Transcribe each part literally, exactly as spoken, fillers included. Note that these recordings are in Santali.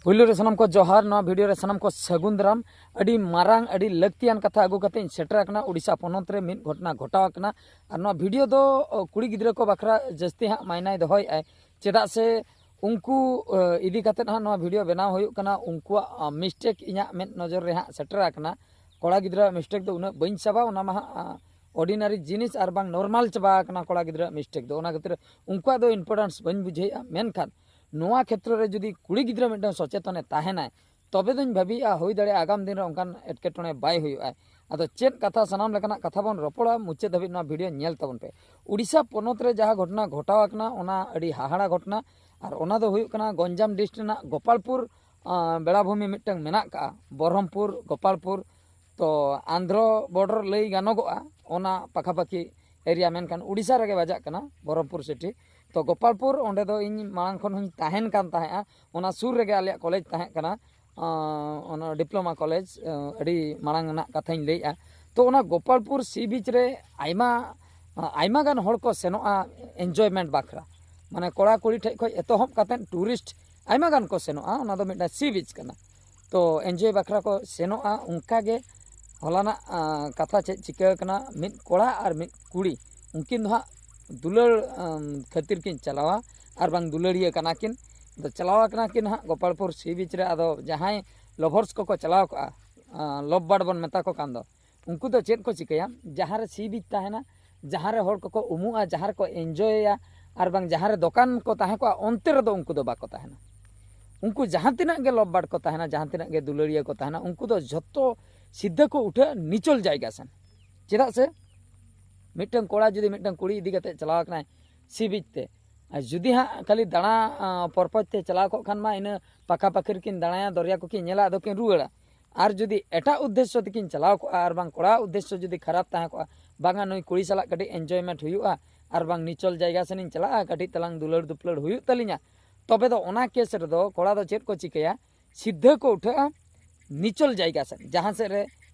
ᱯᱩᱭᱞᱩ ᱨᱮ ᱥᱟᱱᱟᱢ ᱠᱚ ᱡᱚᱦᱟᱨ᱾ ᱱᱚᱣᱟ ᱵᱷᱤᱰᱤᱭᱳ ᱨᱮ ᱥᱟᱱᱟᱢ ᱠᱚ ᱥᱟᱹᱜᱩᱱ ᱫᱟᱨᱟᱢ᱾ ᱟᱹᱰᱤ ᱢᱟᱨᱟᱝ, ᱟᱹᱰᱤ ᱞᱟᱹᱠᱛᱤᱭᱟᱱ ᱠᱟᱛᱷᱟ ᱟᱹᱜᱩ ᱠᱟᱛᱮ ᱤᱧ ᱥᱮᱴᱮᱨ ᱟᱠᱟᱱᱟ᱾ ᱳᱰᱤᱥᱟ ᱯᱚᱱᱚᱛ ᱨᱮ ᱢᱤᱫ ᱜᱷᱚᱴᱚᱱᱟ ᱜᱷᱚᱴᱟᱣ ᱟᱠᱟᱱᱟ᱾ ᱟᱨ ᱱᱚᱣᱟ ᱵᱷᱤᱰᱤᱭᱳ ᱫᱚ, ᱚ, ᱠᱩᱲᱤ ᱜᱤᱫᱽᱨᱟᱹ ᱠᱚ ᱵᱟᱠᱷᱨᱟ ᱡᱟᱹᱥᱛᱤ ᱦᱟᱸᱜ ᱢᱟᱭᱱᱟᱭ ᱫᱚᱦᱚᱭᱮᱫᱼᱟᱭ᱾ ᱪᱮᱫᱟᱜ ᱥᱮ ᱩᱱᱠᱩ, ᱚ, ᱤᱫᱤ ᱠᱟᱛᱮ ᱦᱟᱸᱜ ᱱᱚᱣᱟ ᱵᱷᱤᱰᱤᱭᱳ ᱵᱮᱱᱟᱣ ᱦᱩᱭᱩᱜ ᱠᱟᱱᱟ᱾ ᱩᱱᱠᱩᱣᱟᱜ, ᱚ, ᱢᱤᱥᱴᱮᱠ ᱤᱧᱟᱹᱜ ᱢᱮᱫ ᱱᱚᱡᱚᱨ ᱨᱮ ᱦᱟᱸᱜ ᱥᱮᱴᱮᱨ ᱟᱠᱟᱱᱟ᱾ ᱠᱚᱲᱟ ᱜᱤᱫᱽᱨᱟᱹᱣᱟᱜ ᱢᱤᱥᱴᱮᱠ ᱫᱚ ᱩᱱᱟᱹᱜ ᱵᱟᱹᱧ ᱥᱟᱵᱟ, ᱚᱱᱟ ᱢᱟ ᱦᱟᱸᱜ, ᱚ, ᱚᱨᱰᱤᱱᱟᱨᱤ ᱡᱤᱱᱤᱥ ᱟᱨ ᱵᱟᱝ ᱱᱚᱨᱢᱟᱞ ᱪᱟᱵᱟ ᱟᱠᱟᱱᱟ ᱠᱚᱲᱟ ᱜᱤᱫᱽᱨᱟᱹᱣᱟᱜ ᱢᱤᱥᱴᱮᱠ ᱫᱚ᱾ ᱚᱱᱟ ᱠᱷᱟᱹᱛᱤᱨ ᱩᱱᱠᱩᱣᱟᱜ ᱫᱚ ᱤᱢᱯᱚᱨᱴᱮᱱᱥ ᱵᱟᱹᱧ ᱵᱩᱡᱷᱟᱹᱣᱮᱫᱼᱟ᱾ ᱢᱮᱱᱠᱷᱟᱱ ᱱᱚᱣᱟ ᱠᱷᱮᱛᱨᱚ ᱨᱮ ᱡᱩᱫᱤ ᱠᱩᱲᱤ ᱜᱤᱫᱽᱨᱟᱹ ᱢᱤᱫᱴᱟᱝ ᱥᱚᱪᱮᱛᱚᱱᱮ ᱛᱟᱦᱮᱱᱟᱭ, ᱛᱚᱵᱮ ᱫᱚᱧ ᱵᱷᱟᱹᱵᱤᱭᱮᱫᱼᱟ, ᱦᱩᱭ ᱫᱟᱲᱮᱭᱟᱜᱼᱟ ᱟᱜᱟᱢ ᱫᱤᱱ ᱨᱮ ᱚᱱᱠᱟᱱ ᱮᱴᱠᱮᱴᱚᱬᱮ ᱵᱟᱭ ᱦᱩᱭᱩᱜᱼᱟ᱾ ᱟᱫᱚ ᱪᱮᱫ ᱠᱟᱛᱷᱟ, ᱥᱟᱱᱟᱢ ᱞᱮᱠᱟᱱᱟᱜ ᱠᱟᱛᱷᱟ ᱵᱚᱱ ᱨᱚᱯᱚᱲᱟ᱾ ᱢᱩᱪᱟᱹᱫ ᱫᱷᱟᱹᱵᱤᱡ ᱱᱚᱣᱟ ᱵᱷᱤᱰᱤᱭᱳ ᱧᱮᱞ ᱛᱟᱵᱚᱱ ᱯᱮ᱾ ᱩᱰᱤᱥᱟ ᱯᱚᱱᱚᱛ ᱨᱮ ᱡᱟᱦᱟᱸ ᱜᱷᱚᱴᱚᱱᱟ ᱜᱷᱚᱴᱟᱣ ᱟᱠᱟᱱᱟ, ᱚᱱᱟ ᱟᱹᱰᱤ ᱦᱟᱦᱟᱲᱟ ᱜᱷᱚᱴᱚᱱᱟ᱾ ᱟᱨ ᱚᱱᱟ ᱫᱚ ᱦᱩᱭᱩᱜ ᱠᱟᱱᱟ ᱜᱚᱧᱡᱟᱢ ᱰᱤᱥᱴ ᱨᱮᱱᱟᱜ ᱜᱳᱯᱟᱞᱯᱩᱨ, ᱟᱸ, ᱵᱮᱲᱟᱵᱷᱩᱢᱤ ᱢᱤᱫᱴᱟᱝ ᱢᱮᱱᱟᱜ ᱠᱟᱜᱼᱟ, ᱵᱚᱨᱦᱚᱢᱯᱩᱨ, ᱜᱳᱯᱟᱞᱯᱩᱨ᱾ ᱛᱚ ᱟᱱᱫᱷᱨᱚ ᱵᱚᱰᱟᱨ ᱞᱟᱹᱭ ᱜᱟᱱᱚᱜᱚᱜᱼᱟ, ᱚᱱᱟ ᱯᱟᱠᱷᱟᱯᱟᱠᱷᱤ ᱮᱨᱤᱭᱟ, ᱢᱮᱱᱠᱷᱟᱱ ᱩᱰᱤᱥᱟ ᱨᱮᱜᱮ ᱵᱟᱡᱟᱜ ᱠᱟᱱᱟ ᱵᱚᱨᱦᱚᱢᱯᱩᱨ ᱥᱤᱴᱤ᱾ ᱛᱚ ᱜᱳᱯᱟᱞᱯᱩᱨ, ᱚᱸᱰᱮ ᱫᱚ ᱤᱧ ᱢᱟᱲᱟᱝ ᱠᱷᱚᱱ ᱦᱚᱸᱧ ᱛᱟᱦᱮᱱ ᱠᱟᱱ ᱛᱟᱦᱮᱸᱜᱼᱟ᱾ ᱚᱱᱟ ᱥᱩᱨ ᱨᱮᱜᱮ ᱟᱞᱮᱭᱟᱜ ᱠᱚᱞᱮᱡᱽ ᱛᱟᱦᱮᱸ ᱠᱟᱱᱟ, ᱟᱸ, ᱚᱱᱟ ᱰᱤᱯᱞᱳᱢᱟ ᱠᱚᱞᱮᱡᱽ, ᱟᱸ, ᱟᱹᱰᱤ ᱢᱟᱲᱟᱝ ᱨᱮᱱᱟᱜ ᱠᱟᱛᱷᱟᱧ ᱞᱟᱹᱭᱮᱜᱼᱟ᱾ ᱛᱚ ᱚᱱᱟ ᱜᱳᱯᱟᱞᱯᱩᱨ ᱥᱤ ᱵᱤᱪ ᱨᱮ ᱟᱭᱢᱟ, ᱟᱭᱢᱟ ᱜᱟᱱ ᱦᱚᱲ ᱠᱚ ᱥᱮᱱᱚᱜᱼᱟ ᱮᱱᱡᱚᱭᱢᱮᱱᱴ ᱵᱟᱠᱷᱨᱟ, ᱢᱟᱱᱮ ᱠᱚᱲᱟ ᱠᱩᱲᱤ ᱴᱷᱮᱡ ᱠᱷᱚᱡ ᱮᱛᱚᱦᱚᱵ ᱠᱟᱛᱮᱫ ᱴᱩᱨᱤᱥᱴ ᱟᱭᱢᱟ ᱜᱟᱱ ᱠᱚ ᱥᱮᱱᱚᱜᱼᱟ᱾ ᱚᱱᱟ ᱫᱚ ᱢᱤᱫᱴᱟᱝ ᱥᱤ ᱵᱤᱪ ᱠᱟᱱᱟ, ᱛᱚ ᱮᱱᱡᱚᱭ ᱵᱟᱠᱷᱨᱟ ᱠᱚ ᱥᱮᱱᱚᱜᱼᱟ᱾ ᱚᱱᱠᱟ ᱜᱮ ᱦᱚᱞᱟᱱᱟᱜ, ᱟᱸ, ᱠᱟᱛᱷᱟ ᱪᱮᱫ ᱪᱤᱠᱟᱹ ᱟᱠᱟᱱᱟ, ᱢᱤᱫ ᱠᱚᱲᱟ ᱟᱨ ᱢᱤᱫ ᱠᱩᱲᱤ, ᱩᱱᱠᱤᱱ ᱫᱚ ᱦᱟᱸᱜ ᱫᱩᱞᱟᱹᱲ, ᱟᱸ, ᱠᱷᱟᱹᱛᱤᱨ ᱠᱤᱱ ᱪᱟᱞᱟᱣᱟ ᱟᱨ ᱵᱟᱝ ᱫᱩᱞᱟᱹᱲᱤᱭᱟᱹ ᱠᱟᱱᱟ ᱠᱤᱱ᱾ ᱟᱫᱚ ᱪᱟᱞᱟᱣ ᱟᱠᱟᱱᱟ ᱠᱤᱱ ᱦᱟᱸᱜ ᱜᱳᱯᱟᱞᱯᱩᱨ ᱥᱤ ᱵᱤᱪ ᱨᱮ᱾ ᱟᱫᱚ ᱡᱟᱦᱟᱸᱭ ᱞᱚᱵᱷᱟᱨᱥ ᱠᱚᱠᱚ ᱪᱟᱞᱟᱣ ᱠᱚᱜᱼᱟ, ᱟᱸ, ᱞᱚᱵᱷ ᱵᱟᱨᱰ ᱵᱚᱱ ᱢᱮᱛᱟ ᱠᱚ ᱠᱟᱱ ᱫᱚ, ᱩᱱᱠᱩ ᱫᱚ ᱪᱮᱫ ᱠᱚ ᱪᱤᱠᱟᱹᱭᱟ? ᱡᱟᱦᱟᱸ ᱨᱮ ᱥᱤ ᱵᱤᱪ ᱛᱟᱦᱮᱱᱟ, ᱡᱟᱦᱟᱸ ᱨᱮ ᱦᱚᱲ ᱠᱚᱠᱚ ᱩᱢᱩᱜᱼᱟ, ᱡᱟᱦᱟᱸ ᱨᱮᱠᱚ ᱮᱱᱡᱚᱭᱟ, ᱟᱨ ᱵᱟᱝ ᱡᱟᱦᱟᱸ ᱨᱮ ᱫᱚᱠᱟᱱ ᱠᱚ ᱛᱟᱦᱮᱸ ᱠᱚᱜᱼᱟ, ᱚᱱᱛᱮ ᱨᱮᱫᱚ ᱩᱱᱠᱩ ᱫᱚ ᱵᱟᱠᱚ ᱛᱟᱦᱮᱱᱟ᱾ ᱩᱱᱠᱩ ᱡᱟᱦᱟᱸ ᱛᱤᱱᱟᱹᱜ ᱜᱮ ᱞᱚᱵᱷ ᱵᱟᱨᱰ ᱠᱚ ᱛᱟᱦᱮᱱᱟ, ᱡᱟᱦᱟᱸ ᱛᱤᱱᱟᱹᱜ ᱜᱮ ᱫᱩᱞᱟᱹᱲᱤᱭᱟᱹ ᱠᱚ ᱛᱟᱦᱮᱱᱟ, ᱩᱱᱠᱩ ᱫᱚ ᱡᱷᱚᱛᱚ ᱥᱤᱫᱷᱟᱹ ᱠᱚ ᱩᱴᱷᱟᱹᱜᱼᱟ ᱱᱤᱪᱚᱞ ᱡᱟᱭᱜᱟ ᱥᱮᱱ᱾ ᱪᱮᱫᱟᱜ ᱥᱮ ᱢᱤᱫᱴᱟᱝ ᱠᱚᱲᱟ ᱡᱩᱫᱤ ᱢᱤᱫᱴᱟᱝ ᱠᱩᱲᱤ ᱤᱫᱤ ᱠᱟᱛᱮ ᱪᱟᱞᱟᱣ ᱟᱠᱟᱱᱟᱭ ᱥᱤ ᱵᱤᱪ ᱛᱮ, ᱟᱨ ᱡᱩᱫᱤ ᱦᱟᱸᱜ ᱠᱷᱟᱹᱞᱤ ᱫᱟᱬᱟ, ᱟᱸ, ᱯᱚᱨᱯᱚᱡᱽ ᱛᱮ ᱪᱟᱞᱟᱣ ᱠᱚᱜ ᱠᱷᱟᱱ ᱢᱟ, ᱤᱱᱟᱹ ᱯᱟᱠᱟ ᱯᱟᱠᱤ ᱨᱮᱠᱤᱱ ᱫᱟᱬᱟᱭᱟ, ᱫᱚᱨᱭᱟ ᱠᱚᱠᱤᱱ ᱧᱮᱞᱟ, ᱟᱫᱚ ᱠᱤᱱ ᱨᱩᱣᱟᱹᱲᱟ᱾ ᱟᱨ ᱡᱩᱫᱤ ᱮᱴᱟᱜ ᱩᱫᱽᱫᱮᱥᱥᱚ ᱛᱮᱠᱤᱱ ᱪᱟᱞᱟᱣ ᱠᱚᱜᱼᱟ, ᱟᱨ ᱵᱟᱝ ᱠᱚᱲᱟ ᱩᱫᱽᱫᱮᱥᱥᱚ ᱡᱩᱫᱤ ᱠᱷᱟᱨᱟᱯ ᱛᱟᱦᱮᱸ ᱠᱚᱜᱼᱟ, ᱵᱟᱝᱟ ᱱᱩᱭ ᱠᱩᱲᱤ ᱥᱟᱞᱟᱜ ᱠᱟᱹᱴᱤᱡ ᱮᱱᱡᱚᱭᱢᱮᱱᱴ ᱦᱩᱭᱩᱜᱼᱟ, ᱟᱨ ᱵᱟᱝ ᱱᱤᱪᱚᱞ ᱡᱟᱭᱜᱟ ᱥᱮᱱᱤᱧ ᱪᱟᱞᱟᱜᱼᱟ, ᱠᱟᱹᱴᱤᱡ ᱛᱟᱞᱟᱝ ᱫᱩᱞᱟᱹᱲ ᱫᱩᱯᱞᱟᱹᱲ ᱦᱩᱭᱩᱜ ᱛᱟᱹᱞᱤᱧᱟ, ᱛᱚᱵᱮ ᱫᱚ ᱚᱱᱟ ᱠᱮᱥ ᱨᱮᱫᱚ ᱠᱚᱲᱟ ᱫᱚ ᱪᱮᱫ ᱠᱚ ᱪᱤᱠᱟᱹᱭᱟ? ᱥᱤᱫᱷᱟᱹ ᱠᱚ ᱩᱴᱷᱟᱹᱜᱼᱟ ᱱᱤᱪᱚᱞ ᱡᱟᱭᱜᱟ ᱥᱮᱫ, ᱡᱟᱦᱟᱸ ᱥᱮᱫ ᱨᱮ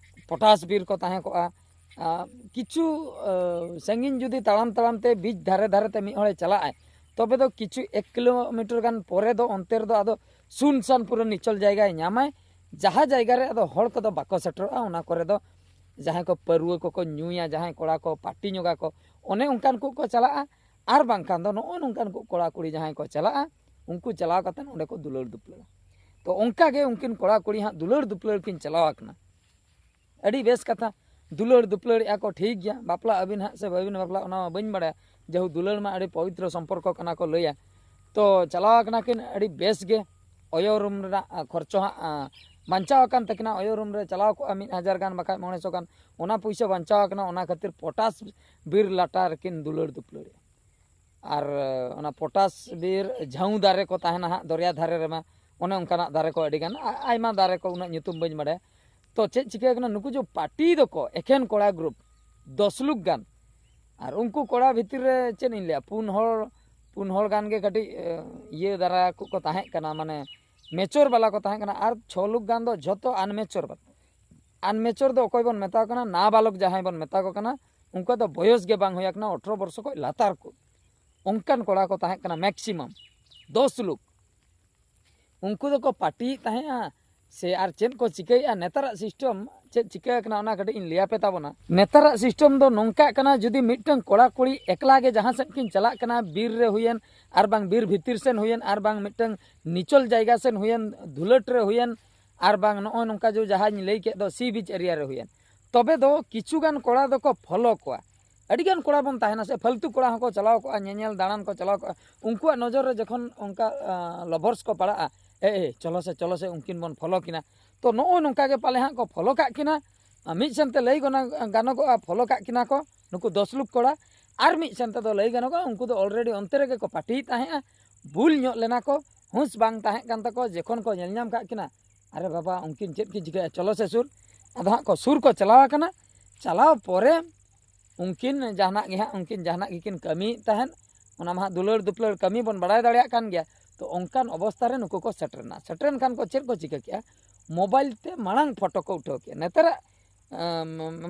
ᱯᱚᱴᱟᱥ ᱵᱤᱨ ᱠᱚ ᱛᱟᱦᱮᱸ ᱠᱚᱜᱼᱟ᱾ ᱟᱸ, ᱠᱤᱪᱷᱩ, ᱟᱸ, ᱥᱟᱺᱜᱤᱧ ᱡᱩᱫᱤ ᱛᱟᱲᱟᱢ ᱛᱟᱲᱟᱢ ᱛᱮ ᱵᱤᱪ ᱫᱷᱟᱨᱮ ᱫᱷᱟᱨᱮ ᱛᱮ ᱢᱤᱫ ᱦᱚᱲᱮ ᱪᱟᱞᱟᱜᱼᱟᱭ, ᱛᱚᱵᱮ ᱫᱚ ᱠᱤᱪᱷᱩ ᱮᱠ ᱠᱤᱞᱳᱢᱤᱴᱟᱨ ᱜᱟᱱ ᱯᱚᱨᱮ ᱫᱚ ᱚᱱᱛᱮ ᱨᱮᱫᱚ ᱟᱫᱚ ᱥᱩᱱᱥᱟᱱ ᱯᱩᱨᱟᱹ ᱱᱤᱪᱚᱞ ᱡᱟᱭᱜᱟᱭ ᱧᱟᱢᱟᱭ, ᱡᱟᱦᱟᱸ ᱡᱟᱭᱜᱟ ᱨᱮ ᱟᱫᱚ ᱦᱚᱲ ᱠᱚᱫᱚ ᱵᱟᱠᱚ ᱥᱮᱴᱮᱨᱚᱜᱼᱟ᱾ ᱚᱱᱟ ᱠᱚᱨᱮ ᱫᱚ ᱡᱟᱦᱟᱸᱭ ᱠᱚ ᱯᱟᱹᱨᱣᱟᱹ ᱠᱚᱠᱚ ᱧᱩᱭᱟ, ᱡᱟᱦᱟᱸᱭ ᱠᱚᱲᱟ ᱠᱚ ᱯᱟᱨᱴᱤ ᱧᱚᱜᱟ ᱠᱚ, ᱚᱱᱮ ᱚᱱᱠᱟᱱ ᱠᱚ ᱠᱚ ᱪᱟᱞᱟᱜᱼᱟ᱾ ᱟᱨ ᱵᱟᱝᱠᱷᱟᱱ ᱫᱚ ᱱᱚᱜᱼᱚ ᱱᱚᱝᱠᱟᱱ ᱠᱚ ᱠᱚᱲᱟ ᱠᱩᱲᱤ ᱡᱟᱦᱟᱸᱭ ᱠᱚ ᱪᱟᱞᱟᱜᱼᱟ, ᱩᱱᱠᱩ ᱪᱟᱞᱟᱣ ᱠᱟᱛᱮᱫ ᱚᱸᱰᱮ ᱠᱚ ᱫᱩᱞᱟᱹᱲ ᱫᱩᱯᱞᱟᱹᱲᱟ᱾ ᱛᱚ ᱚᱱᱠᱟ ᱜᱮ ᱩᱱᱠᱤᱱ ᱠᱚᱲᱟ ᱠᱩᱲᱤ ᱦᱟᱸᱜ ᱫᱩᱞᱟᱹᱲ ᱫᱩᱯᱞᱟᱹᱲ ᱠᱤᱱ ᱪᱟᱞᱟᱣ ᱟᱠᱟᱱᱟ᱾ ᱟᱹᱰᱤ ᱵᱮᱥ ᱠᱟᱛᱷᱟ, ᱫᱩᱞᱟᱹᱲ ᱫᱩᱯᱞᱟᱹᱲᱮᱜᱼᱟ ᱠᱚ, ᱴᱷᱤᱠ ᱜᱮᱭᱟ, ᱵᱟᱯᱞᱟ ᱟᱹᱵᱤᱱ ᱦᱟᱸᱜ ᱥᱮ ᱵᱟᱹᱵᱤᱱ ᱵᱟᱯᱞᱟ, ᱚᱱᱟ ᱢᱟ ᱵᱟᱹᱧ ᱵᱟᱲᱟᱭᱟ᱾ ᱡᱮᱦᱩ ᱫᱩᱞᱟᱹᱲ ᱢᱟ ᱟᱹᱰᱤ ᱯᱚᱵᱤᱛᱨᱚ ᱥᱚᱢᱯᱚᱨᱠᱚ ᱠᱟᱱᱟ ᱠᱚ ᱞᱟᱹᱭᱟ᱾ ᱛᱚ ᱪᱟᱞᱟᱣ ᱟᱠᱟᱱᱟ ᱠᱤᱱ ᱟᱹᱰᱤ ᱵᱮᱥ ᱜᱮ, ᱚᱭᱚ ᱨᱩᱢ ᱨᱮᱱᱟᱜ ᱟ, ᱠᱷᱚᱨᱪᱚ ᱦᱟᱸᱜ ᱟ, ᱵᱟᱧᱪᱟᱣ ᱟᱠᱟᱱ ᱛᱟᱹᱠᱤᱱᱟ᱾ ᱚᱭᱚ ᱨᱩᱢ ᱨᱮ ᱪᱟᱞᱟᱣ ᱠᱚᱜᱼᱟ ᱢᱤᱫ ᱦᱟᱡᱟᱨ ᱜᱟᱱ ᱵᱟᱠᱷᱟᱡ ᱢᱚᱬᱮ ᱥᱚ ᱜᱟᱱ, ᱚᱱᱟ ᱯᱩᱭᱥᱟᱹ ᱵᱟᱧᱪᱟᱣ ᱟᱠᱟᱱᱟ᱾ ᱚᱱᱟ ᱠᱷᱟᱹᱛᱤᱨ ᱯᱚᱴᱟᱥ ᱵᱤᱨ ᱞᱟᱴᱟ ᱨᱮᱠᱤᱱ ᱫᱩᱞᱟᱹᱲ ᱫᱩᱯᱞᱟᱹᱲᱮᱜᱼᱟ᱾ ᱟᱨ ᱚᱱᱟ ᱯᱚᱴᱟᱥ ᱵᱤᱨ ᱡᱷᱟᱹᱣᱩ ᱫᱟᱨᱮ ᱠᱚ ᱛᱟᱦᱮᱱᱟ ᱦᱟᱸᱜ ᱫᱚᱨᱭᱟ ᱫᱷᱟᱨᱮ ᱨᱮᱢᱟ, ᱚᱱᱮ ᱚᱱᱠᱟᱱᱟᱜ ᱫᱟᱨᱮ ᱠᱚ ᱟᱹᱰᱤ ᱜᱟᱱ, ᱟ- ᱟᱭᱢᱟ ᱫᱟᱨᱮ ᱠᱚ, ᱩᱱᱟᱹᱜ ᱧᱩᱛᱩᱢ ᱵᱟᱹᱧ ᱵᱟᱲᱟᱭᱟ᱾ ᱛᱚ ᱪᱮᱫ ᱪᱤᱠᱟᱹ ᱠᱟᱱᱟ, ᱱᱩᱠᱩ ᱡᱮ ᱯᱟᱨᱴᱤ ᱫᱚᱠᱚ ᱮᱠᱷᱮᱱ ᱠᱚᱲᱟ ᱜᱨᱩᱯ ᱫᱚᱥ ᱞᱩᱠ ᱜᱟᱱ, ᱟᱨ ᱩᱱᱠᱩ ᱠᱚᱲᱟ ᱵᱷᱤᱛᱤᱨ ᱨᱮ ᱪᱮᱫ ᱤᱧ ᱞᱟᱹᱭᱟ, ᱯᱩᱱ ᱦᱚᱲ ᱯᱩᱱ ᱦᱚᱲ ᱜᱟᱱ ᱜᱮ ᱠᱟᱹᱴᱤᱡ ᱮ, ᱤᱭᱟᱹ ᱫᱷᱟᱨᱟ ᱠᱚ ᱠᱚ ᱛᱟᱦᱮᱸ ᱠᱟᱱᱟ, ᱢᱟᱱᱮ ᱢᱮᱪᱚᱨ ᱵᱟᱞᱟ ᱠᱚ ᱛᱟᱦᱮᱸ ᱠᱟᱱᱟ, ᱟᱨ ᱪᱷᱚ ᱞᱩᱠ ᱜᱟᱱ ᱫᱚ ᱡᱷᱚᱛᱚ ᱟᱱᱢᱮᱪᱚᱨ ᱵᱟᱞᱟ᱾ ᱟᱱᱢᱮᱪᱚᱨ ᱫᱚ ᱚᱠᱚᱭ ᱵᱚᱱ ᱢᱮᱛᱟ ᱠᱚ ᱠᱟᱱᱟ? ᱱᱟᱵᱟᱞᱚᱠ ᱡᱟᱦᱟᱸᱭ ᱵᱚᱱ ᱢᱮᱛᱟ ᱠᱚ ᱠᱟᱱᱟ, ᱩᱱᱠᱩᱣᱟᱜ ᱫᱚ ᱵᱚᱭᱚᱥ ᱜᱮ ᱵᱟᱝ ᱦᱩᱭ ᱟᱠᱟᱱᱟ, ᱟᱴᱷᱨᱚ ᱵᱚᱨᱥᱚ ᱠᱷᱚᱱ ᱞᱟᱛᱟᱨ ᱠᱚ, ᱚᱱᱠᱟᱱ ᱠᱚᱲᱟ ᱠᱚ ᱛᱟᱦᱮᱸ ᱠᱟᱱᱟ ᱢᱮᱠᱥᱤᱢᱟᱢ ᱫᱚᱥ ᱞᱩᱠ᱾ ᱩᱱᱠᱩ ᱫᱚᱠᱚ ᱯᱟᱨᱴᱤᱭᱮᱫ ᱛᱟᱦᱮᱸᱜᱼᱟ ᱥᱮ ᱟᱨ ᱪᱮᱫ ᱠᱚ ᱪᱤᱠᱟᱹᱭᱮᱫᱼᱟ? ᱱᱮᱛᱟᱨᱟᱜ ᱥᱤᱥᱴᱮᱢ ᱪᱮᱫ ᱪᱤᱠᱟᱹ ᱟᱠᱟᱱᱟ, ᱚᱱᱟ ᱠᱟᱹᱴᱤᱡ ᱤᱧ ᱞᱟᱹᱭ ᱟᱯᱮ ᱛᱟᱵᱚᱱᱟ᱾ ᱱᱮᱛᱟᱨᱟᱜ ᱥᱤᱥᱴᱮᱢ ᱫᱚ ᱱᱚᱝᱠᱟᱜ ᱠᱟᱱᱟ, ᱡᱩᱫᱤ ᱢᱤᱫᱴᱟᱝ ᱠᱚᱲᱟ ᱠᱩᱲᱤ ᱮᱠᱞᱟ ᱜᱮ ᱡᱟᱦᱟᱸ ᱥᱮᱫ ᱠᱤᱱ ᱪᱟᱞᱟᱜ ᱠᱟᱱᱟ, ᱵᱤᱨ ᱨᱮ ᱦᱩᱭᱮᱱ ᱟᱨ ᱵᱟᱝ ᱵᱤᱨ ᱵᱷᱤᱛᱤᱨ ᱥᱮᱱ ᱦᱩᱭᱮᱱ ᱟᱨ ᱵᱟᱝ ᱢᱤᱫᱴᱟᱝ ᱱᱤᱪᱚᱞ ᱡᱟᱭᱜᱟ ᱥᱮᱱ ᱦᱩᱭᱮᱱ, ᱫᱷᱩᱞᱟᱹᱴ ᱨᱮ ᱦᱩᱭᱮᱱ, ᱟᱨ ᱵᱟᱝ ᱱᱚᱜᱼᱚᱭ ᱱᱚᱝᱠᱟ ᱡᱮ ᱡᱟᱦᱟᱸᱧ ᱞᱟᱹᱭ ᱠᱮᱫ ᱫᱚ ᱥᱤ ᱵᱤᱪ ᱮᱨᱤᱭᱟ ᱨᱮ ᱦᱩᱭᱮᱱ, ᱛᱚᱵᱮ ᱫᱚ ᱠᱤᱪᱷᱩ ᱜᱟᱱ ᱠᱚᱲᱟ ᱫᱚᱠᱚ ᱯᱷᱚᱞᱳ ᱠᱚᱣᱟ᱾ ᱟᱹᱰᱤ ᱜᱟᱱ ᱠᱚᱲᱟ ᱵᱚᱱ ᱛᱟᱦᱮᱱᱟ ᱥᱮ, ᱯᱷᱟᱞᱛᱩ ᱠᱚᱲᱟ ᱦᱚᱸᱠᱚ ᱪᱟᱞᱟᱣ ᱠᱚᱜᱼᱟ, ᱧᱮᱧᱮᱞ ᱫᱟᱬᱟᱱ ᱠᱚ ᱪᱟᱞᱟᱣ ᱠᱚᱜᱼᱟ᱾ ᱩᱱᱠᱩᱣᱟᱜ ᱱᱚᱡᱚᱨ ᱨᱮ ᱡᱚᱠᱷᱚᱱ ᱚᱱᱠᱟ ᱞᱚᱵᱷᱟᱨᱥ ᱠᱚ ᱯᱟᱲᱟᱜᱼᱟ, ᱮ ᱮ ᱪᱚᱞᱚ ᱥᱮ ᱪᱚᱞᱚ ᱥᱮ ᱩᱱᱠᱤᱱ ᱵᱚᱱ ᱯᱷᱚᱞᱳ ᱠᱤᱱᱟ, ᱛᱚ ᱱᱚᱜᱼᱚᱭ ᱱᱚᱝᱠᱟ ᱜᱮ ᱯᱟᱞᱮ ᱦᱟᱸᱜ ᱠᱚ ᱯᱷᱚᱞᱳ ᱠᱟᱜ ᱠᱤᱱᱟ᱾ ᱟᱨ ᱢᱤᱫ ᱥᱮᱱᱛᱮ ᱞᱟᱹᱭ ᱜᱟᱱᱚᱜᱼᱟ, ᱯᱷᱚᱞᱳ ᱠᱟᱜ ᱠᱤᱱᱟ ᱠᱚ ᱱᱩᱠᱩ ᱫᱚᱥ ᱞᱩᱠ ᱠᱚᱲᱟ, ᱟᱨ ᱢᱤᱫ ᱥᱮᱱ ᱛᱮᱫᱚ ᱞᱟᱹᱭ ᱜᱟᱱᱚᱜᱼᱟ ᱩᱱᱠᱩ ᱫᱚ ᱚᱞᱨᱮᱰᱤ ᱚᱱᱛᱮ ᱨᱮᱜᱮ ᱠᱚ ᱯᱟᱨᱴᱤᱭᱮᱫ ᱛᱟᱦᱮᱸᱜᱼᱟ, ᱵᱷᱩᱞ ᱧᱚᱜ ᱞᱮᱱᱟ ᱠᱚ, ᱦᱩᱸᱥ ᱵᱟᱝ ᱛᱟᱦᱮᱸ ᱠᱟᱱ ᱛᱟᱠᱚᱣᱟ᱾ ᱡᱚᱠᱷᱚᱱ ᱠᱚ ᱧᱮᱞ ᱧᱟᱢ ᱠᱟᱜ ᱠᱤᱱᱟ, ᱟᱨᱮ ᱵᱟᱵᱟ, ᱩᱱᱠᱤᱱ ᱪᱮᱫ ᱠᱤᱱ ᱪᱤᱠᱟᱹᱭᱟ, ᱪᱚᱞᱚ ᱥᱮ ᱥᱩᱨ᱾ ᱟᱫᱚ ᱦᱟᱸᱜ ᱠᱚ ᱥᱩᱨ ᱠᱚ ᱪᱟᱞᱟᱣ ᱟᱠᱟᱱᱟ᱾ ᱪᱟᱞᱟᱣ ᱯᱚᱨᱮ ᱩᱱᱠᱤᱱ ᱡᱟᱦᱟᱱᱟᱜ ᱜᱮ ᱦᱟᱸᱜ, ᱩᱱᱠᱤᱱ ᱡᱟᱦᱟᱱᱟᱜ ᱜᱮᱠᱤᱱ ᱠᱟᱹᱢᱤᱭᱮᱫ ᱛᱟᱦᱮᱸᱫ, ᱚᱱᱟ ᱢᱟ ᱦᱟᱸᱜ ᱫᱩᱞᱟᱹᱲ ᱫᱩᱯᱞᱟᱹᱲ ᱠᱟᱹᱢᱤ ᱵᱚᱱ ᱵᱟᱲᱟᱭ ᱫᱟᱲᱮᱭᱟᱜ ᱠᱟᱱ ᱜᱮᱭᱟ᱾ ᱛᱚ ᱚᱱᱠᱟᱱ ᱚᱵᱚᱥᱛᱟ ᱨᱮ ᱱᱩᱠᱩ ᱠᱚ ᱥᱮᱴᱮᱨᱮᱱᱟ᱾ ᱥᱮᱴᱮᱨᱮᱱ ᱠᱷᱟᱱ ᱠᱚ ᱪᱮᱫ ᱠᱚ ᱪᱤᱠᱟᱹ ᱠᱮᱜᱼᱟ? ᱢᱳᱵᱟᱭᱤᱞ ᱛᱮ ᱢᱟᱲᱟᱝ ᱯᱷᱳᱴᱳ ᱠᱚ ᱩᱴᱷᱟᱹᱣ ᱠᱮᱜᱼᱟ᱾ ᱱᱮᱛᱟᱨᱟᱜ ᱟᱸ,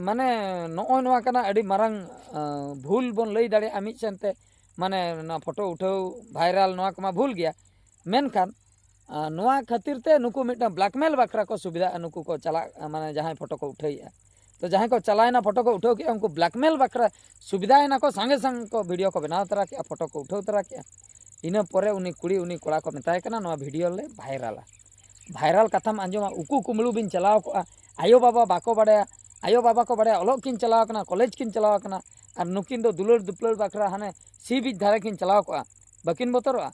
ᱢᱟᱱᱮ ᱱᱚᱜᱼᱚᱭ ᱱᱚᱣᱟ ᱠᱟᱱᱟ ᱟᱹᱰᱤ ᱢᱟᱨᱟᱝ ᱟᱸ, ᱵᱷᱩᱞ ᱵᱚᱱ ᱞᱟᱹᱭ ᱫᱟᱲᱮᱭᱟᱜᱼᱟ ᱢᱤᱫ ᱥᱮᱱᱛᱮ᱾ ᱢᱟᱱᱮ ᱱᱚᱣᱟ ᱯᱷᱳᱴᱳ ᱩᱴᱷᱟᱹᱣ ᱵᱷᱟᱭᱨᱟᱞ ᱱᱚᱣᱟ ᱠᱚᱢᱟ ᱵᱷᱩᱞ ᱜᱮᱭᱟ, ᱢᱮᱱᱠᱷᱟᱱ ᱟᱨ ᱱᱚᱣᱟ ᱠᱷᱟᱹᱛᱤᱨ ᱛᱮ ᱱᱩᱠᱩ ᱢᱤᱫᱴᱟᱝ blackmail ᱵᱟᱠᱷᱨᱟ ᱠᱚ ᱥᱩᱵᱤᱫᱷᱟᱜᱼᱟ, ᱱᱩᱠᱩ ᱠᱚ ᱪᱟᱞᱟᱜ, ᱢᱟᱱᱮ ᱡᱟᱦᱟᱸᱭ ᱯᱷᱳᱴᱳ ᱠᱚ ᱩᱴᱷᱟᱹᱣᱮᱫᱼᱟ᱾ ᱛᱚ ᱡᱟᱦᱟᱸᱭ ᱠᱚ ᱪᱟᱞᱟᱣᱮᱱᱟ, ᱯᱷᱳᱴᱳ ᱠᱚ ᱩᱴᱷᱟᱹᱣ ᱠᱮᱫᱼᱟ, ᱩᱱᱠᱩ blackmail ᱵᱟᱠᱷᱨᱟ ᱥᱩᱵᱤᱫᱷᱟᱭᱮᱱᱟ ᱠᱚ, ᱥᱟᱸᱜᱮ ᱥᱟᱝ ᱠᱚ ᱵᱷᱤᱰᱤᱭᱳ ᱠᱚ ᱵᱮᱱᱟᱣ ᱛᱚᱨᱟ ᱠᱮᱫᱼᱟ, ᱯᱷᱳᱴᱳ ᱠᱚ ᱩᱴᱷᱟᱹᱣ ᱛᱚᱨᱟ ᱠᱮᱫᱼᱟ᱾ ᱤᱱᱟᱹ ᱯᱚᱨᱮ ᱩᱱᱤ ᱠᱩᱲᱤ, ᱩᱱᱤ ᱠᱚᱲᱟ ᱠᱚ ᱢᱮᱛᱟᱭ ᱠᱟᱱᱟ, "ᱱᱚᱣᱟ ᱵᱷᱤᱰᱤᱭᱳ ᱞᱮ ᱵᱷᱟᱭᱨᱟᱞᱟ, ᱵᱷᱟᱭᱨᱟᱞ ᱠᱟᱛᱷᱟᱢ ᱟᱸᱡᱚᱢᱟ, ᱩᱠᱩ ᱠᱩᱢᱵᱽᱲᱩ ᱵᱤᱱ ᱪᱟᱞᱟᱣ ᱠᱚᱜᱼᱟ, ᱟᱭᱳᱼᱵᱟᱵᱟ ᱵᱟᱠᱚ ᱵᱟᱲᱟᱭᱟ, ᱟᱭᱳᱼᱵᱟᱵᱟ ᱠᱚ ᱵᱟᱲᱟᱭᱟ, ᱚᱞᱚᱜ ᱠᱤᱱ ᱪᱟᱞᱟᱣ ᱠᱟᱱᱟ, ᱠᱚᱞᱮᱡᱽ ᱠᱤᱱ ᱪᱟᱞᱟᱣ ᱠᱟᱱᱟ, ᱟᱨ ᱱᱩᱠᱤᱱ ᱫᱚ ᱫᱩᱞᱟᱹᱲ ᱫᱩᱯᱞᱟᱹᱲ ᱵᱟᱠᱷᱨᱟ ᱦᱟᱱᱮ ᱥᱤ ᱵᱤᱪ ᱫᱷᱟᱨᱮ ᱠᱤᱱ ᱪᱟᱞᱟᱣ ᱠᱚᱜᱼᱟ, ᱵᱟᱹᱠᱤᱱ ᱵᱚᱛᱚᱨᱚᱜᱼᱟ?"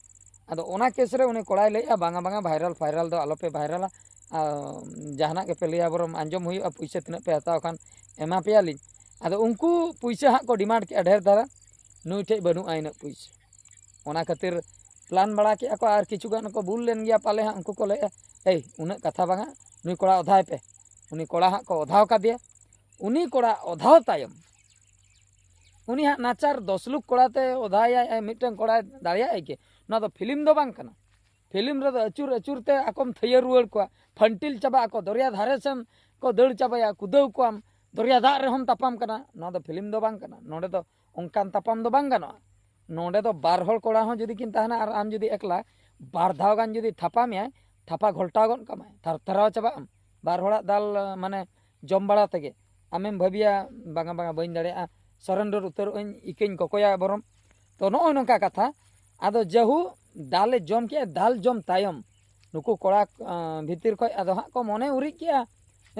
ᱟᱫᱚ ᱚᱱᱟ ᱠᱮᱥ ᱨᱮ ᱩᱱᱤ ᱠᱚᱲᱟᱭ ᱞᱟᱹᱭᱮᱫᱼᱟ, "ᱵᱟᱝᱟ, ᱵᱟᱝᱟ, ᱵᱷᱟᱭᱨᱟᱞ ᱯᱷᱟᱭᱨᱟᱞ ᱫᱚ ᱟᱞᱚᱯᱮ ᱵᱷᱟᱭᱨᱟᱞᱟ, ᱟᱨ ᱡᱟᱦᱟᱱᱟᱜ ᱜᱮᱯᱮ ᱞᱟᱹᱭᱟ, ᱵᱚᱨᱚᱢ ᱟᱸᱡᱚᱢ ᱦᱩᱭᱩᱜᱼᱟ, ᱯᱩᱭᱥᱟᱹ ᱛᱤᱱᱟᱹᱜ ᱯᱮ ᱦᱟᱛᱟᱣ ᱠᱷᱟᱱ ᱮᱢᱟ ᱯᱮᱭᱟᱞᱤᱧ᱾" ᱟᱫᱚ ᱩᱱᱠᱩ ᱯᱩᱭᱥᱟᱹ ᱦᱟᱸᱜ ᱠᱚ ᱰᱤᱢᱟᱱᱰ ᱠᱮᱫᱼᱟ ᱰᱷᱮᱨ ᱫᱷᱟᱨᱟ, ᱱᱩᱭ ᱴᱷᱮᱡ ᱵᱟᱹᱱᱩᱜᱼᱟ ᱤᱱᱟᱹᱜ ᱯᱩᱭᱥᱟᱹ᱾ ᱚᱱᱟ ᱠᱷᱟᱹᱛᱤᱨ ᱯᱞᱟᱱ ᱵᱟᱲᱟ ᱠᱮᱫᱼᱟ ᱠᱚ, ᱟᱨ ᱠᱤᱪᱷᱩ ᱜᱟᱱ ᱠᱚ ᱵᱩᱞ ᱞᱮᱱ ᱜᱮᱭᱟ ᱯᱟᱞᱮ ᱦᱟᱸᱜ, ᱩᱱᱠᱩ ᱠᱚ ᱞᱟᱹᱭᱮᱫᱼᱟ, "ᱮᱭ, ᱩᱱᱟᱹᱜ ᱠᱟᱛᱷᱟ ᱵᱟᱝᱟ, ᱱᱩᱭ ᱠᱚᱲᱟ ᱚᱫᱷᱟᱭ ᱯᱮ᱾" ᱩᱱᱤ ᱠᱚᱲᱟ ᱦᱟᱸᱜ ᱠᱚ ᱚᱫᱷᱟᱣ ᱠᱟᱫᱮᱭᱟ᱾ ᱩᱱᱤ ᱠᱚᱲᱟ ᱚᱫᱷᱟᱣ ᱛᱟᱭᱚᱢ ᱩᱱᱤ ᱦᱟᱸᱜ ᱱᱟᱪᱟᱨ ᱫᱚᱥ ᱞᱩᱠ ᱠᱚᱲᱟᱛᱮ ᱚᱫᱷᱟᱭᱟᱭ, ᱟᱭ ᱢᱤᱫᱴᱟᱝ ᱠᱚᱲᱟᱭ ᱫᱟᱲᱮᱭᱟᱜᱼᱟᱭ ᱠᱤ? ᱱᱚᱣᱟ ᱫᱚ ᱯᱷᱤᱞᱢ ᱫᱚ ᱵᱟᱝ ᱠᱟᱱᱟ᱾ ᱯᱷᱤᱞᱢ ᱨᱮᱫᱚ ᱟᱹᱪᱩᱨ ᱟᱹᱪᱩᱨ ᱛᱮ ᱟᱠᱚᱢ ᱛᱷᱟᱹᱭᱟᱹ ᱨᱩᱣᱟᱹᱲ ᱠᱚᱣᱟ, ᱯᱷᱟᱱᱴᱤᱞ ᱪᱟᱵᱟᱜ ᱟᱠᱚ, ᱫᱚᱨᱭᱟ ᱫᱷᱟᱨᱮ ᱥᱮᱱ ᱠᱚ ᱫᱟᱹᱲ ᱪᱟᱵᱟᱭᱟ, ᱠᱩᱫᱟᱹᱣ ᱠᱚᱣᱟᱢ, ᱫᱚᱨᱭᱟ ᱫᱟᱜ ᱨᱮᱦᱚᱸᱢ ᱛᱟᱯᱟᱢ ᱠᱟᱱᱟ᱾ ᱱᱚᱣᱟ ᱫᱚ ᱯᱷᱤᱞᱢ ᱫᱚ ᱵᱟᱝ ᱠᱟᱱᱟ᱾ ᱱᱚᱰᱮ ᱫᱚ ᱚᱱᱠᱟᱱ ᱛᱟᱯᱟᱢ ᱫᱚ ᱵᱟᱝ ᱜᱟᱱᱚᱜᱼᱟ᱾ ᱱᱚᱰᱮ ᱫᱚ ᱵᱟᱨ ᱦᱚᱲ ᱠᱚᱲᱟ ᱦᱚᱸ ᱡᱩᱫᱤ ᱠᱤᱱ ᱛᱟᱦᱮᱱᱟ ᱟᱨ ᱟᱢ ᱡᱩᱫᱤ ᱮᱠᱞᱟ, ᱵᱟᱨ ᱫᱷᱟᱣ ᱜᱟᱱ ᱡᱩᱫᱤ ᱛᱷᱟᱯᱟ ᱢᱮᱭᱟᱭ, ᱛᱷᱟᱯᱟ ᱜᱷᱚᱞᱴᱟᱣ ᱜᱚᱫ ᱠᱟᱢᱟᱭ, ᱛᱷᱟᱨ ᱛᱷᱟᱨᱟᱣ ᱪᱟᱵᱟᱜ ᱟᱢ᱾ ᱵᱟᱨ ᱦᱚᱲᱟᱜ ᱫᱟᱞ, ᱢᱟᱱᱮ, ᱡᱚᱢ ᱵᱟᱲᱟ ᱛᱮᱜᱮ ᱟᱢᱮᱢ ᱵᱷᱟᱹᱵᱤᱭᱟ, "ᱵᱟᱝᱟ, ᱵᱟᱝᱟ, ᱵᱟᱹᱧ ᱫᱟᱲᱮᱭᱟᱜᱼᱟ, surrender ᱩᱛᱟᱹᱨᱚᱜ ᱟᱹᱧ, ᱤᱠᱟᱹᱧ ᱠᱚᱠᱚᱭᱟ ᱵᱚᱨᱚᱢ᱾" ᱛᱚ ᱱᱚᱜᱼᱚᱭ ᱱᱚᱝᱠᱟ ᱠᱟᱛᱷᱟ᱾ ᱟᱫᱚ ᱡᱟᱹᱦᱩ ᱫᱟᱞᱮ ᱡᱚᱢ ᱠᱮᱜᱼᱟ, ᱫᱟᱞ ᱡᱚᱢ ᱛᱟᱭᱚᱢ ᱱᱩᱠᱩ ᱠᱚᱲᱟ, ᱟᱸ, ᱵᱷᱤᱛᱤᱨ ᱠᱷᱚᱡ ᱟᱫᱚ ᱦᱟᱸᱜ ᱠᱚ ᱢᱚᱱᱮ ᱩᱨᱤᱡ ᱠᱮᱜᱼᱟ,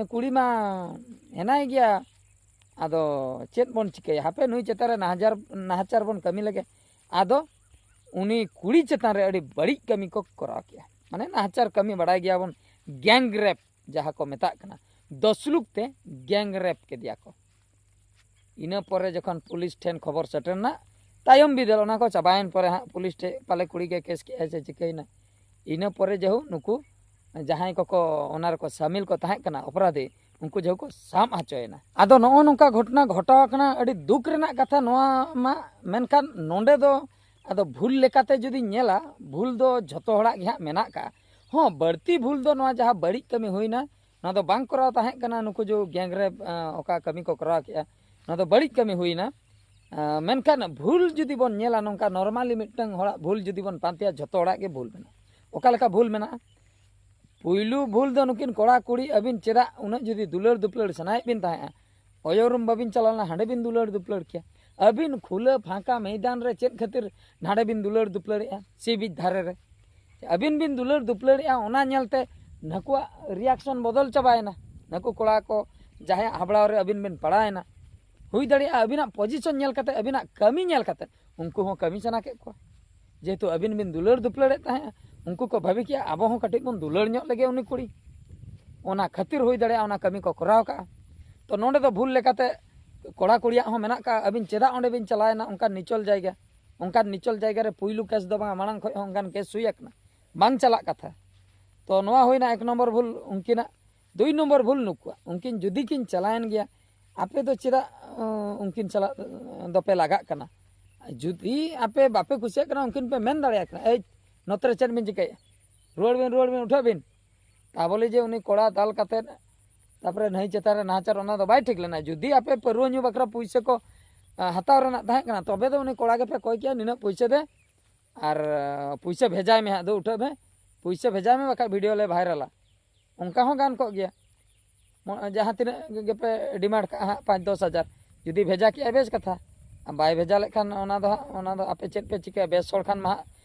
"ᱠᱩᱲᱤ ᱢᱟ ᱦᱮᱱᱟᱭ ᱜᱮᱭᱟ, ᱟᱫᱚ ᱪᱮᱫ ᱵᱚᱱ ᱪᱤᱠᱟᱹᱭᱟ? ᱦᱟᱯᱮ ᱱᱩᱭ ᱪᱮᱛᱟᱱ ᱨᱮ ᱱᱟᱦᱟᱪᱟᱨ, ᱱᱟᱦᱟᱪᱟᱨ ᱵᱚᱱ ᱠᱟᱹᱢᱤ ᱞᱮᱜᱮ᱾" ᱟᱫᱚ ᱩᱱᱤ ᱠᱩᱲᱤ ᱪᱮᱛᱟᱱ ᱨᱮ ᱟᱹᱰᱤ ᱵᱟᱹᱲᱤᱡ ᱠᱟᱹᱢᱤ ᱠᱚ ᱠᱚᱨᱟᱣ ᱠᱮᱜᱼᱟ᱾ ᱢᱟᱱᱮ ᱱᱟᱦᱟᱪᱟᱨ ᱠᱟᱹᱢᱤ ᱵᱟᱲᱟᱭ ᱜᱮᱭᱟᱵᱚᱱ, gang rape ᱡᱟᱦᱟᱸ ᱠᱚ ᱢᱮᱛᱟᱜ ᱠᱟᱱᱟ, ᱫᱚᱥ ᱞᱩᱠ ᱛᱮ gang rape ᱠᱮᱫᱮᱭᱟ ᱠᱚ᱾ ᱤᱱᱟᱹ ᱯᱚᱨᱮ ᱡᱚᱠᱷᱚᱱ ᱯᱩᱞᱤᱥ ᱴᱷᱮᱱ ᱠᱷᱚᱵᱚᱨ ᱥᱮᱴᱮᱨ ᱮᱱᱟ, ᱛᱟᱭᱚᱢ ᱵᱤᱫᱟᱹᱞ ᱚᱱᱟ ᱠᱚ ᱪᱟᱵᱟᱭᱮᱱ ᱯᱚᱨᱮ ᱦᱟᱸᱜ ᱯᱩᱞᱤᱥ ᱴᱷᱮᱱ ᱯᱟᱞᱮ ᱠᱩᱲᱤ ᱜᱮ ᱠᱮᱥ ᱠᱮᱜᱼᱟᱭ ᱥᱮ ᱪᱤᱠᱟᱹᱭᱮᱱᱟ, ᱤᱱᱟᱹ ᱯᱚᱨᱮ ᱡᱟᱹᱦᱩ ᱱᱩᱠᱩ ᱡᱟᱦᱟᱸᱭ ᱠᱚᱠᱚ ᱚᱱᱟ ᱨᱮᱠᱚ ᱥᱟᱢᱤᱞ ᱠᱚ ᱛᱟᱦᱮᱸ ᱠᱟᱱᱟ, ᱚᱯᱨᱟᱫᱷᱤ, ᱩᱱᱠᱩ ᱡᱟᱹᱦᱩ ᱠᱚ ᱥᱟᱵ ᱦᱚᱪᱚᱭᱮᱱᱟ᱾ ᱟᱫᱚ ᱱᱚᱜᱼᱚ ᱱᱚᱝᱠᱟ ᱜᱷᱚᱴᱚᱱᱟ ᱜᱷᱚᱴᱟᱣ ᱟᱠᱟᱱᱟ, ᱟᱹᱰᱤ ᱫᱩᱠ ᱨᱮᱱᱟᱜ ᱠᱟᱛᱷᱟ ᱱᱚᱣᱟ ᱢᱟ, ᱢᱮᱱᱠᱷᱟᱱ ᱱᱚᱰᱮ ᱫᱚ ᱟᱫᱚ ᱵᱷᱩᱞ ᱞᱮᱠᱟᱛᱮ ᱡᱩᱫᱤᱧ ᱧᱮᱞᱟ, ᱵᱷᱩᱞ ᱫᱚ ᱡᱷᱚᱛᱚ ᱦᱚᱲᱟᱜ ᱜᱮ ᱦᱟᱸᱜ ᱢᱮᱱᱟᱜ ᱠᱟᱜᱼᱟ᱾ ᱦᱚᱸ, ᱵᱟᱹᱲᱛᱤ ᱵᱷᱩᱞ ᱫᱚ ᱱᱚᱣᱟ ᱡᱟᱦᱟᱸ ᱵᱟᱹᱲᱤᱡ ᱠᱟᱹᱢᱤ ᱦᱩᱭᱱᱟ, ᱱᱚᱣᱟ ᱫᱚ ᱵᱟᱝ ᱠᱚᱨᱟᱣ ᱛᱟᱦᱮᱸ ᱠᱟᱱᱟ, ᱱᱩᱠᱩ ᱡᱮ gang rape, ᱟᱸ, ᱚᱠᱟ ᱠᱟᱹᱢᱤ ᱠᱚ ᱠᱚᱨᱟᱣ ᱠᱮᱜᱼᱟ, ᱱᱚᱣᱟ ᱫᱚ ᱵᱟᱹᱲᱤᱡ ᱠᱟᱹᱢᱤ ᱦᱩᱭᱱᱟ᱾ ᱟᱸ, ᱢᱮᱱᱠᱷᱟᱱ ᱵᱷᱩᱞ ᱡᱩᱫᱤ ᱵᱚᱱ ᱧᱮᱞᱟ, ᱱᱚᱝᱠᱟ normally ᱢᱤᱫᱴᱟᱝ ᱦᱚᱲᱟᱜ ᱵᱷᱩᱞ ᱡᱩᱫᱤ ᱵᱚᱱ ᱯᱟᱱᱛᱮᱭᱟ, ᱡᱷᱚᱛᱚ ᱦᱚᱲᱟᱜ ᱜᱮ ᱵᱷᱩᱞ ᱢᱮᱱᱟᱜᱼᱟ᱾ ᱚᱠᱟ ᱞᱮᱠᱟ ᱵᱷᱩᱞ ᱢᱮᱱᱟᱜᱼᱟ? ᱯᱩᱭᱞᱩ ᱵᱷᱩᱞ ᱫᱚ ᱱᱩᱠᱤᱱ ᱠᱚᱲᱟ ᱠᱩᱲᱤ ᱟᱹᱵᱤᱱ ᱪᱮᱫᱟᱜ ᱩᱱᱟᱹᱜ ᱡᱩᱫᱤ ᱫᱩᱞᱟᱹᱲ ᱫᱩᱯᱞᱟᱹᱲ ᱥᱟᱱᱟᱭᱮᱫ ᱵᱤᱱ ᱛᱟᱦᱮᱸᱫᱼᱟ, ᱚᱭᱚᱨᱩᱢ ᱵᱟᱹᱵᱤᱱ ᱪᱟᱞᱟᱣ ᱞᱮᱱᱟ, ᱦᱟᱸᱰᱮ ᱵᱤᱱ ᱫᱩᱞᱟᱹᱲ ᱫᱩᱯᱞᱟᱹᱲ ᱠᱮᱭᱟ᱾ ᱟᱹᱵᱤᱱ ᱠᱷᱩᱞᱟᱹ ᱯᱷᱟᱸᱠᱟ ᱢᱮᱭᱫᱟᱱ ᱨᱮ ᱪᱮᱫ ᱠᱷᱟᱹᱛᱤᱨ ᱱᱟᱸᱰᱮ ᱵᱤᱱ ᱫᱩᱞᱟᱹᱲ ᱫᱩᱯᱞᱟᱹᱲᱮᱜᱼᱟ? ᱥᱤ ᱵᱤᱪ ᱫᱷᱟᱨᱮ ᱨᱮ ᱟᱹᱵᱤᱱ ᱵᱤᱱ ᱫᱩᱞᱟᱹᱲ ᱫᱩᱯᱞᱟᱹᱲᱮᱜᱼᱟ, ᱚᱱᱟ ᱧᱮᱞᱛᱮ ᱱᱟᱹᱠᱩᱣᱟᱜ ᱨᱤᱭᱟᱠᱥᱚᱱ ᱵᱚᱫᱚᱞ ᱪᱟᱵᱟᱭᱮᱱᱟ᱾ ᱱᱟᱹᱠᱩ ᱠᱚᱲᱟ ᱠᱚ ᱡᱟᱦᱟᱸᱭᱟᱜ ᱦᱟᱵᱲᱟᱣ ᱨᱮ ᱟᱹᱵᱤᱱ ᱵᱤᱱ ᱯᱟᱲᱟᱣᱮᱱᱟ, ᱦᱩᱭ ᱫᱟᱲᱮᱭᱟᱜᱼᱟ ᱟᱹᱵᱤᱱᱟᱜ ᱯᱚᱡᱤᱥᱚᱱ ᱧᱮᱞ ᱠᱟᱛᱮ, ᱟᱹᱵᱤᱱᱟᱜ ᱠᱟᱹᱢᱤ ᱧᱮᱞ ᱠᱟᱛᱮ ᱩᱱᱠᱩ ᱦᱚᱸ ᱠᱟᱹᱢᱤ ᱥᱟᱱᱟ ᱠᱮᱫ ᱠᱚᱣᱟ᱾ ᱡᱮᱦᱮᱛᱩ ᱟᱹᱵᱤᱱ ᱵᱤᱱ ᱫᱩᱞᱟᱹᱲ ᱫᱩᱯᱞᱟᱹᱲᱮᱫ ᱛᱟᱦᱮᱸᱫᱼᱟ, ᱩᱱᱠᱩ ᱠᱚ ᱵᱷᱟᱹᱵᱤ ᱠᱮᱜᱼᱟ ᱟᱵᱚ ᱦᱚᱸ ᱠᱟᱹᱴᱤᱡ ᱵᱚᱱ ᱫᱩᱞᱟᱹᱲ ᱧᱚᱜ ᱞᱮᱜᱮ ᱩᱱᱤ ᱠᱩᱲᱤ, ᱚᱱᱟ ᱠᱷᱟᱹᱛᱤᱨ ᱦᱩᱭ ᱫᱟᱲᱮᱭᱟᱜᱼᱟ ᱚᱱᱟ ᱠᱟᱹᱢᱤ ᱠᱚ ᱠᱚᱨᱟᱣ ᱠᱟᱜᱼᱟ᱾ ᱛᱚ ᱱᱚᱸᱰᱮ ᱫᱚ ᱵᱷᱩᱞ ᱞᱮᱠᱟᱛᱮ ᱠᱚᱲᱟ ᱠᱩᱲᱤᱭᱟᱜ ᱦᱚᱸ ᱢᱮᱱᱟᱜ ᱠᱟᱜᱼᱟ, ᱟᱹᱵᱤᱱ ᱪᱮᱫᱟᱜ ᱚᱸᱰᱮ ᱵᱤᱱ ᱪᱟᱞᱟᱣᱮᱱᱟ ᱚᱱᱠᱟᱱ ᱱᱤᱪᱚᱞ ᱡᱟᱭᱜᱟ? ᱚᱱᱠᱟᱱ ᱱᱤᱪᱚᱞ ᱡᱟᱭᱜᱟ ᱨᱮ ᱯᱩᱭᱞᱩ ᱠᱮᱥ ᱫᱚ ᱵᱟᱝᱟ, ᱢᱟᱲᱟᱝ ᱠᱷᱚᱱ ᱦᱚᱸ ᱚᱱᱠᱟᱱ ᱠᱮᱥ ᱦᱩᱭ ᱟᱠᱟᱱᱟ, ᱵᱟᱝ ᱪᱟᱞᱟᱜ ᱠᱟᱛᱷᱟ᱾ ᱛᱚ ᱱᱚᱣᱟ ᱦᱩᱭᱱᱟ ᱮᱠ ᱱᱚᱢᱵᱚᱨ ᱵᱷᱩᱞ ᱩᱱᱠᱤᱱᱟᱜ᱾ ᱫᱩᱭ ᱱᱚᱢᱵᱚᱨ ᱵᱷᱩᱞ ᱱᱩᱠᱩᱣᱟᱜ, ᱩᱱᱠᱤᱱ ᱡᱩᱫᱤ ᱠᱤᱱ ᱪᱟᱞᱟᱣᱮᱱ ᱜᱮᱭᱟ, ᱟᱯᱮ ᱫᱚ ᱪᱮᱫᱟᱜ ᱩᱱᱠᱤᱱ ᱥᱟᱞᱟᱜ ᱫᱚᱯᱮ ᱞᱟᱜᱟᱜ ᱠᱟᱱᱟ? ᱡᱩᱫᱤ ᱟᱯᱮ ᱵᱟᱯᱮ ᱠᱩᱥᱤᱭᱟᱜ ᱠᱟᱱᱟ, ᱩᱱᱠᱤᱱ ᱯᱮ ᱢᱮᱱ ᱫᱟᱲᱮᱭᱟᱜ ᱠᱟᱱᱟ, "ᱮᱭ, ᱱᱚᱛᱮ ᱨᱮ ᱪᱮᱫ ᱵᱤᱱ ᱪᱤᱠᱟᱹᱭᱮᱫᱼᱟ? ᱨᱩᱣᱟᱹᱲ ᱵᱤᱱ, ᱨᱩᱣᱟᱹᱲ ᱵᱤᱱ, ᱩᱴᱷᱟᱹᱜ ᱵᱤᱱ᱾" ᱛᱟ ᱵᱚᱞᱮ ᱡᱮ ᱩᱱᱤ ᱠᱚᱲᱟ ᱫᱟᱞ ᱠᱟᱛᱮᱫ ᱛᱟᱨᱯᱚᱨᱮ ᱱᱟᱹᱭ ᱪᱮᱛᱟᱱ ᱨᱮ ᱱᱟᱦᱟᱪᱟᱨ, ᱚᱱᱟ ᱫᱚ ᱵᱟᱭ ᱴᱷᱤᱠ ᱞᱮᱱᱟ᱾ ᱡᱩᱫᱤ ᱟᱯᱮ ᱯᱟᱹᱨᱣᱟᱹ ᱧᱩ ᱵᱟᱠᱷᱨᱟ ᱯᱩᱭᱥᱟᱹ ᱠᱚ ᱟ, ᱦᱟᱛᱟᱣ ᱨᱮᱱᱟᱜ ᱛᱟᱦᱮᱸ ᱠᱟᱱᱟ, ᱛᱚᱵᱮ ᱫᱚ ᱩᱱᱤ ᱠᱚᱲᱟ ᱜᱮᱯᱮ ᱠᱚᱭ ᱠᱮᱭᱟ, "ᱱᱤᱱᱟᱹᱜ ᱯᱩᱭᱥᱟᱹ ᱫᱮ, ᱟᱨ ᱟ, ᱯᱩᱭᱥᱟᱹ ᱵᱷᱮᱡᱟᱭ ᱢᱮ ᱦᱟᱸᱜ, ᱫᱩ ᱩᱴᱷᱟᱹᱜ ᱢᱮ, ᱯᱩᱭᱥᱟᱹ ᱵᱷᱮᱡᱟᱭ ᱢᱮ, ᱵᱟᱠᱷᱟᱡ ᱵᱷᱤᱰᱤᱭᱳ ᱞᱮ ᱵᱷᱟᱭᱨᱟᱞᱟ᱾" ᱚᱱᱠᱟ ᱦᱚᱸ ᱜᱟᱱ ᱠᱚᱜ ᱜᱮᱭᱟ᱾ ᱢᱚ-, ᱡᱟᱦᱟᱸ ᱛᱤᱱᱟᱹᱜ ᱜᱮᱯᱮ ᱰᱤᱢᱟᱱᱰ ᱠᱟᱜᱼᱟ ᱦᱟᱸᱜ, ᱯᱟᱸᱪ ᱫᱚᱥ ᱦᱟᱡᱟᱨ, ᱡᱩᱫᱤ ᱵᱷᱮᱡᱟ ᱠᱮᱜᱼᱟᱭ ᱵᱮᱥ ᱠᱟᱛᱷᱟ, ᱟᱨ ᱵᱟᱭ ᱵᱷᱮᱡᱟ ᱞᱮᱠᱷᱟᱱ ᱚᱱᱟ ᱫᱚ ᱦᱟᱸᱜ, ᱚᱱᱟ ᱫᱚ ᱟᱯᱮ ᱪᱮᱫ ᱯᱮ ᱪᱤᱠᱟᱹᱭᱟ? ᱵᱮᱥ ᱦᱚᱲ ᱠᱷᱟᱱ ᱢᱟ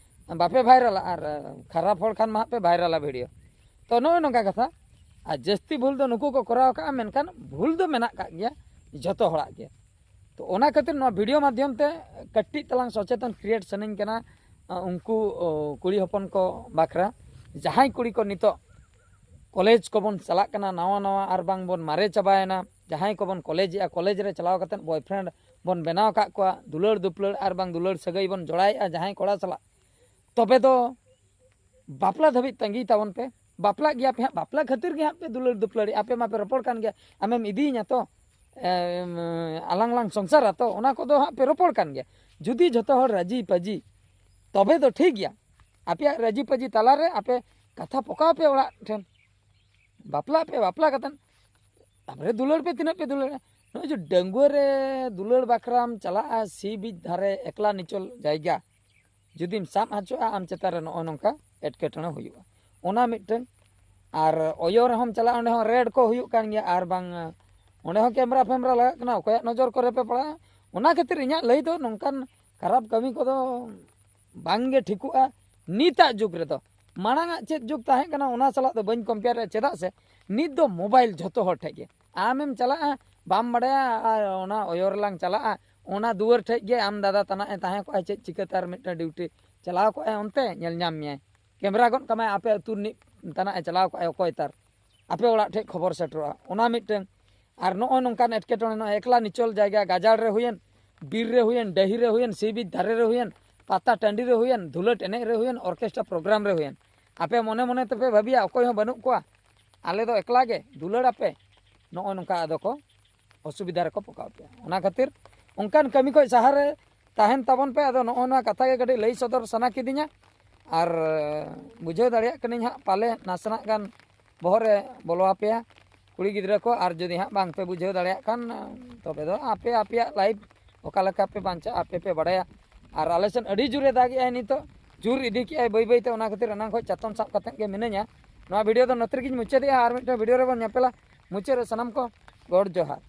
ᱦᱟᱸᱜ ᱵᱟᱯᱮ ᱵᱷᱟᱭᱨᱟᱞᱟ, ᱟᱨ ᱠᱷᱟᱨᱟᱯ ᱦᱚᱲ ᱠᱷᱟᱱ ᱢᱟ ᱦᱟᱸᱜ ᱯᱮ ᱵᱷᱟᱭᱨᱟᱞᱟ ᱵᱷᱤᱰᱤᱭᱳ᱾ ᱛᱚ ᱱᱚᱜᱼᱚᱭ ᱱᱚᱝᱠᱟ ᱠᱟᱛᱷᱟ᱾ ᱟᱨ ᱡᱟᱹᱥᱛᱤ ᱵᱷᱩᱞ ᱫᱚ ᱱᱩᱠᱩ ᱠᱚ ᱠᱚᱨᱟᱣ ᱠᱟᱜᱼᱟ, ᱢᱮᱱᱠᱷᱟᱱ ᱵᱷᱩᱞ ᱫᱚ ᱢᱮᱱᱟᱜ ᱠᱟᱜ ᱜᱮᱭᱟ ᱡᱷᱚᱛᱚ ᱦᱚᱲᱟᱜ ᱜᱮ᱾ ᱛᱚ ᱚᱱᱟ ᱠᱷᱟᱹᱛᱤᱨ ᱱᱚᱣᱟ ᱵᱷᱤᱰᱤᱭᱳ ᱢᱟᱫᱽᱫᱷᱚᱢ ᱛᱮ ᱠᱟᱹᱴᱤᱡ ᱛᱟᱞᱟᱝ ᱥᱚᱪᱮᱛᱚᱱ ᱠᱨᱤᱭᱮᱴ ᱥᱟᱱᱟᱧ ᱠᱟᱱᱟ, ᱟ, ᱩᱱᱠᱩ, ᱚ, ᱠᱩᱲᱤ ᱦᱚᱯᱚᱱ ᱠᱚ ᱵᱟᱠᱷᱨᱟ, ᱡᱟᱦᱟᱸᱭ ᱠᱩᱲᱤ ᱠᱚ ᱱᱤᱛᱚᱜ ᱠᱚᱞᱮᱡᱽ ᱠᱚᱵᱚᱱ ᱪᱟᱞᱟᱜ ᱠᱟᱱᱟ ᱱᱟᱣᱟ ᱱᱟᱣᱟ, ᱟᱨ ᱵᱟᱝ ᱵᱚᱱ ᱢᱟᱨᱮ ᱪᱟᱵᱟᱭᱮᱱᱟ, ᱡᱟᱦᱟᱸᱭ ᱠᱚᱵᱚᱱ ᱠᱚᱞᱮᱡᱽ ᱮᱜᱼᱟ, ᱠᱚᱞᱮᱡᱽ ᱨᱮ ᱪᱟᱞᱟᱣ ᱠᱟᱛᱮᱫ ᱵᱚᱭᱯᱷᱨᱮᱱᱰ ᱵᱚᱱ ᱵᱮᱱᱟᱣ ᱟᱠᱟᱫ ᱠᱚᱣᱟ, ᱫᱩᱞᱟᱹᱲ ᱫᱩᱯᱞᱟᱹᱲ ᱟᱨ ᱵᱟᱝ ᱫᱩᱞᱟᱹᱲ ᱥᱟᱹᱜᱟᱹᱭ ᱵᱚᱱ ᱡᱚᱲᱟᱣᱮᱜᱼᱟ ᱡᱟᱦᱟᱸᱭ ᱠᱚᱲᱟ ᱥᱟᱞᱟᱜ, ᱛᱚᱵᱮ ᱫᱚ ᱵᱟᱯᱞᱟ ᱫᱷᱟᱹᱵᱤᱡ ᱛᱟᱺᱜᱤ ᱛᱟᱵᱚᱱ ᱯᱮ᱾ ᱵᱟᱯᱞᱟᱜ ᱜᱮᱭᱟ ᱯᱮ ᱦᱟᱸᱜ, ᱵᱟᱯᱞᱟ ᱠᱷᱟᱹᱛᱤᱨ ᱜᱮ ᱦᱟᱸᱜ ᱯᱮ ᱫᱩᱞᱟᱹᱲ ᱫᱩᱯᱞᱟᱹᱲᱮᱜᱼᱟ᱾ ᱟᱯᱮ ᱢᱟᱯᱮ ᱨᱚᱯᱚᱲ ᱠᱟᱱ ᱜᱮᱭᱟ, "ᱟᱢᱮᱢ ᱤᱫᱤᱭᱤᱧᱟ ᱛᱚ, ᱮᱢ, ᱟᱞᱟᱝ ᱞᱟᱝ ᱥᱚᱝᱥᱟᱨᱟ ᱛᱚ", ᱚᱱᱟ ᱠᱚᱫᱚ ᱦᱟᱸᱜ ᱯᱮ ᱨᱚᱯᱚᱲ ᱠᱟᱱ ᱜᱮᱭᱟ᱾ ᱡᱩᱫᱤ ᱡᱷᱚᱛᱚ ᱦᱚᱲ ᱨᱟᱹᱡᱤ ᱯᱟᱹᱡᱤ, ᱛᱚᱵᱮ ᱫᱚ ᱴᱷᱤᱠ ᱜᱮᱭᱟ᱾ ᱟᱯᱮᱭᱟᱜ ᱨᱟᱹᱡᱤ ᱯᱟᱹᱡᱤ ᱛᱟᱞᱟᱨᱮ ᱟᱯᱮ ᱠᱟᱛᱷᱟ ᱯᱚᱠᱟᱣ ᱯᱮ ᱚᱲᱟᱜ ᱴᱷᱮᱱ, ᱵᱟᱯᱞᱟᱜ ᱯᱮ, ᱵᱟᱯᱞᱟ ᱠᱟᱛᱮᱫ ᱛᱟᱨᱯᱚᱨᱮ ᱫᱩᱞᱟᱹᱲ ᱯᱮ, ᱛᱤᱱᱟᱹᱜ ᱯᱮ ᱫᱩᱞᱟᱹᱲᱟ᱾ ᱱᱚᱜᱼᱚᱭ ᱡᱮ ᱰᱟᱺᱜᱩᱣᱟᱹ ᱨᱮ ᱫᱩᱞᱟᱹᱲ ᱵᱟᱠᱷᱨᱟᱢ ᱪᱟᱞᱟᱜᱼᱟ ᱥᱤ ᱵᱤᱪ ᱫᱷᱟᱨᱮ ᱮᱠᱞᱟ ᱱᱤᱪᱚᱞ ᱡᱟᱭᱜᱟ, ᱡᱩᱫᱤᱢ ᱥᱟᱵ ᱦᱚᱪᱚᱜᱼᱟ ᱟᱢ ᱪᱮᱛᱟᱱ ᱨᱮ ᱱᱚᱜᱼᱚ ᱱᱚᱝᱠᱟ ᱮᱴᱠᱮᱴᱚᱬᱮ ᱦᱩᱭᱩᱜᱼᱟ᱾ ᱚᱱᱟ ᱢᱤᱫᱴᱟᱝ᱾ ᱟᱨ ᱚᱭᱚ ᱨᱮᱦᱚᱸᱢ ᱪᱟᱞᱟᱜᱼᱟ, ᱚᱸᱰᱮ ᱦᱚᱸ ᱨᱮᱰ ᱠᱚ ᱦᱩᱭᱩᱜ ᱠᱟᱱ ᱜᱮᱭᱟ, ᱟᱨ ᱵᱟᱝ ᱚᱸᱰᱮ ᱦᱚᱸ ᱠᱮᱢᱮᱨᱟ ᱯᱷᱮᱢᱮᱨᱟ ᱞᱟᱜᱟᱜ ᱠᱟᱱᱟ, ᱚᱠᱚᱭᱟᱜ ᱱᱚᱡᱚᱨ ᱠᱚᱨᱮ ᱯᱮ ᱯᱟᱲᱟᱜᱼᱟ᱾ ᱚᱱᱟ ᱠᱷᱟᱹᱛᱤᱨ ᱤᱧᱟᱹᱜ ᱞᱟᱹᱭ ᱫᱚ ᱱᱚᱝᱠᱟᱱ ᱠᱷᱟᱨᱟᱯ ᱠᱟᱹᱢᱤ ᱠᱚᱫᱚ ᱵᱟᱝ ᱜᱮ ᱴᱷᱤᱠᱚᱜᱼᱟ ᱱᱤᱛᱟᱜ ᱡᱩᱜᱽ ᱨᱮᱫᱚ᱾ ᱢᱟᱲᱟᱝ ᱟᱜ ᱪᱮᱫ ᱡᱩᱜᱽ ᱛᱟᱦᱮᱸ ᱠᱟᱱᱟ, ᱚᱱᱟ ᱥᱟᱞᱟᱜ ᱫᱚ ᱵᱟᱹᱧ ᱠᱚᱢᱯᱮᱭᱟᱨᱮᱫᱼᱟ, ᱪᱮᱫᱟᱜ ᱥᱮ ᱱᱤᱛ ᱫᱚ ᱢᱳᱵᱟᱭᱤᱞ ᱡᱷᱚᱛᱚ ᱦᱚᱲ ᱴᱷᱮᱡ ᱜᱮ᱾ ᱟᱢᱮᱢ ᱪᱟᱞᱟᱜᱼᱟ, ᱵᱟᱢ ᱵᱟᱲᱟᱭᱟ, ᱟᱨ ᱚᱱᱟ ᱚᱭᱚ ᱨᱮᱞᱟᱝ ᱪᱟᱞᱟᱜᱼᱟ, ᱚᱱᱟ ᱫᱩᱣᱟᱹᱨ ᱴᱷᱮᱡ ᱜᱮ ᱟᱢ ᱫᱟᱫᱟ ᱛᱟᱱᱟᱜ ᱮ ᱛᱟᱦᱮᱸ ᱠᱚᱜᱼᱟ, ᱪᱮᱫ ᱪᱤᱠᱟᱹᱛᱮ ᱟᱨ ᱢᱤᱫᱴᱟᱝ ᱰᱤᱭᱩᱴᱤ ᱪᱟᱞᱟᱣ ᱠᱚᱜᱼᱟᱭ, ᱚᱱᱛᱮ ᱧᱮᱞ ᱧᱟᱢ ᱢᱮᱭᱟᱭ, ᱠᱮᱢᱮᱨᱟ ᱜᱚᱫ ᱠᱟᱢᱟᱭ, ᱟᱯᱮ ᱟᱹᱛᱩ ᱨᱤᱱᱤᱡ ᱛᱟᱱᱟᱜ ᱮ ᱪᱟᱞᱟᱣ ᱠᱚᱜᱼᱟᱭ ᱚᱠᱚᱭ ᱛᱟᱨ, ᱟᱯᱮ ᱚᱲᱟᱜ ᱴᱷᱮᱡ ᱠᱷᱚᱵᱚᱨ ᱥᱮᱴᱮᱨᱚᱜᱼᱟ᱾ ᱚᱱᱟ ᱢᱤᱫᱴᱟᱝ᱾ ᱟᱨ ᱱᱚᱜᱼᱚᱭ ᱱᱚᱝᱠᱟᱱ ᱮᱴᱠᱮᱴᱚᱬᱮ, ᱱᱚᱜᱼᱚᱭ ᱮᱠᱞᱟ ᱱᱤᱪᱚᱞ ᱡᱟᱭᱜᱟ, ᱜᱟᱡᱟᱲ ᱨᱮ ᱦᱩᱭᱮᱱ, ᱵᱤᱨ ᱨᱮ ᱦᱩᱭᱮᱱ, ᱰᱟᱹᱦᱤ ᱨᱮ ᱦᱩᱭᱮᱱ, ᱥᱤ ᱵᱤᱪ ᱫᱷᱟᱨᱮ ᱨᱮ ᱦᱩᱭᱮᱱ, ᱯᱟᱛᱟ ᱴᱟᱺᱰᱤ ᱨᱮ ᱦᱩᱭᱮᱱ, ᱫᱷᱩᱞᱟᱹᱴ ᱮᱱᱮᱡ ᱨᱮ ᱦᱩᱭᱮᱱ, ᱚᱨᱠᱮᱥᱴᱨᱟ ᱯᱨᱳᱜᱨᱟᱢ ᱨᱮ ᱦᱩᱭᱮᱱ, ᱟᱯᱮ ᱢᱚᱱᱮ ᱢᱚᱱᱮ ᱛᱮᱯᱮ ᱵᱷᱟᱹᱵᱤᱭᱟ ᱚᱠᱚᱭ ᱦᱚᱸ ᱵᱟᱹᱱᱩᱜ ᱠᱚᱣᱟ, ᱟᱞᱮ ᱫᱚ ᱮᱠᱞᱟ ᱜᱮ, ᱫᱩᱞᱟᱹᱲ ᱟᱯᱮ, ᱱᱚᱜᱼᱚᱭ ᱱᱚᱝᱠᱟ ᱟᱫᱚ ᱠᱚ ᱚᱥᱩᱵᱤᱫᱷᱟ ᱨᱮᱠᱚ ᱯᱚᱠᱟᱣ ᱯᱮᱭᱟ᱾ ᱚᱱᱟ ᱠᱷᱟᱹᱛᱤᱨ ᱚᱱᱠᱟᱱ ᱠᱟᱹᱢᱤ ᱠᱷᱚᱱ ᱥᱟᱦᱟ ᱨᱮ ᱛᱟᱦᱮᱱ ᱛᱟᱵᱚᱱ ᱯᱮ᱾ ᱟᱫᱚ ᱱᱚᱜᱼᱚ ᱱᱚᱣᱟ ᱠᱟᱛᱷᱟ ᱜᱮ ᱠᱟᱹᱴᱤᱡ ᱞᱟᱹᱭ ᱥᱚᱫᱚᱨ ᱥᱟᱱᱟ ᱠᱤᱫᱤᱧᱟ᱾ ᱟᱨ ᱵᱩᱡᱷᱟᱹᱣ ᱫᱟᱲᱮᱭᱟᱜ ᱠᱟᱹᱱᱟᱹᱧ ᱦᱟᱸᱜ, ᱯᱟᱞᱮ ᱱᱟᱥᱮᱱᱟᱜ ᱜᱟᱱ ᱵᱚᱦᱚᱜ ᱨᱮ ᱵᱚᱞᱚ ᱟᱯᱮᱭᱟ ᱠᱩᱲᱤ ᱜᱤᱫᱽᱨᱟᱹ ᱠᱚ᱾ ᱟᱨ ᱡᱩᱫᱤ ᱦᱟᱸᱜ ᱵᱟᱝ ᱯᱮ ᱵᱩᱡᱷᱟᱹᱣ ᱫᱟᱲᱮᱭᱟᱜ ᱠᱷᱟᱱ, ᱛᱚᱵᱮ ᱫᱚ ᱟᱯᱮ ᱟᱯᱮᱭᱟᱜ ᱞᱟᱭᱤᱯᱷ ᱚᱠᱟ ᱞᱮᱠᱟ ᱯᱮ ᱵᱟᱧᱪᱟᱜᱼᱟ, ᱟᱯᱮ ᱯᱮ ᱵᱟᱲᱟᱭᱟ᱾ ᱟᱨ ᱟᱞᱮ ᱥᱮᱫ ᱟᱹᱰᱤ ᱡᱳᱨᱮ ᱫᱟᱜᱮᱜᱼᱟᱭ ᱱᱤᱛᱚᱜ, ᱡᱳᱨ ᱤᱫᱤ ᱠᱮᱜᱼᱟᱭ ᱵᱟᱹᱭ ᱵᱟᱹᱭ ᱛᱮ, ᱚᱱᱟ ᱠᱷᱟᱹᱛᱤᱨ ᱮᱱᱟᱝ ᱠᱷᱚᱱ ᱪᱟᱛᱚᱢ ᱥᱟᱵ ᱠᱟᱛᱮᱫ ᱜᱮ ᱢᱤᱱᱟᱹᱧᱟ᱾ ᱱᱚᱣᱟ ᱵᱷᱤᱰᱤᱭᱳ ᱫᱚ ᱱᱚᱛᱮ ᱨᱮᱜᱤᱧ ᱢᱩᱪᱟᱹᱫᱮᱜᱼᱟ, ᱟᱨ ᱢᱤᱫᱴᱟᱝ ᱵᱷᱤᱰᱤᱭᱳ ᱨᱮᱵᱚᱱ ᱧᱮᱯᱮᱞᱟ᱾ ᱢᱩᱪᱟᱹᱫ ᱨᱮ ᱥᱟᱱᱟᱢ ᱠᱚ ᱜᱚᱰ ᱡᱚᱦᱟᱨ᱾